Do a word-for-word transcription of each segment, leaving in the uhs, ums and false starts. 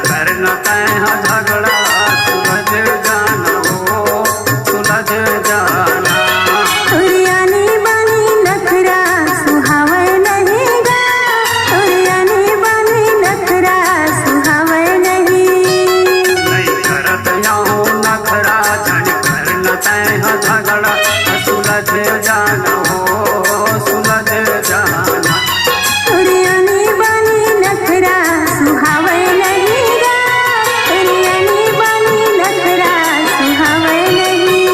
करना तैं ह झगड़ा, सुलझ जाना हो, सुलझ जाना। तोर आनी बानी नखरा सुहावय नहीं गा, तोर आनी बानी नखरा सुहावय नहीं। नहीं करत यहो नखरा, झन करना तैं ह झगड़ा, सुलझ जाना हो, सुलझ जाना। तोर आनी बानी नखरा सुहावय नहीं गा, तोर आनी बानी नखरा सुहावय नहीं।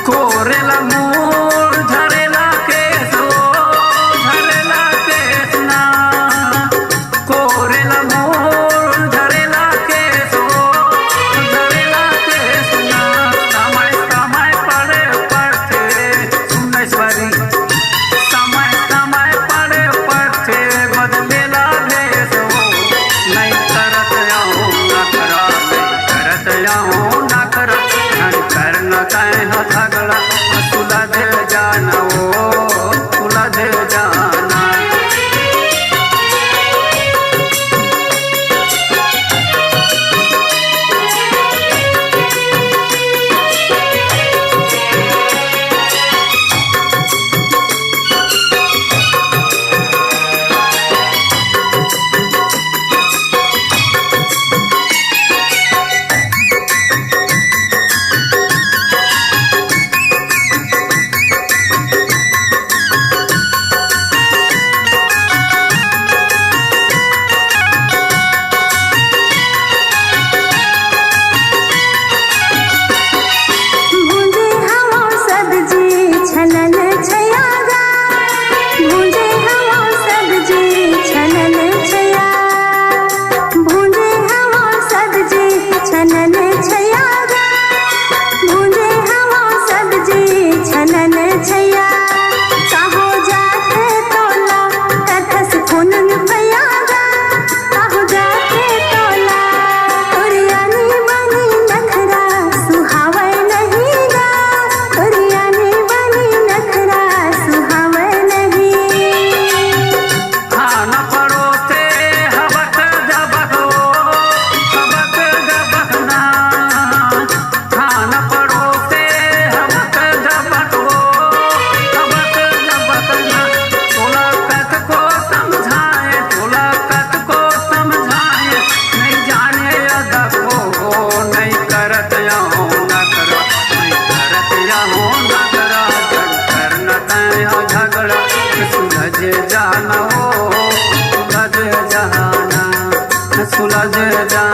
कोरेला मूड़ झरेला केस, ओ, झरेला केस ना। कोरेला मूड़ झरेला केस, ओ, झरेला केस ना। समय समय पड़े पड़थे, सुन ऐश्वरी, समय समय पड़े पड़थे, बदलेला भेस हो। नहीं करत यहो नखरा, नहीं करत यहो नखरा, झन करना तैं ह झगड़ा, सुलझ जाना हो, सुलझ जाना। भूंजे हवो सब्जी छनन छया गा, भूंजे हवो सब्जी छनन छया, भूंजे हवो सब्जी छनन छया गा, भूंजे हवो सब्जी छनन छया। कहो जाथे तोला कथस फुनन फया गा, कहो जाथे तोला। तोर आनी बानी नखरा सुहावय नहीं गा, तोर आनी बानी नखरा सुहावय नहीं। खाना परोसे हबक जबक ओ, हबक जबक ना। खाना परोसे हबक जबक ओ, हबक जबक ना। तोला कतको समझाए, तोला कतको समझाए, नहीं जाने अदको, नहीं करत यहो नखरा, नहीं करत यहो नखरा, झन करना तैं ह झगड़ा, सुलझ जाना हो, सुलझ जाना, सुलझ जाना।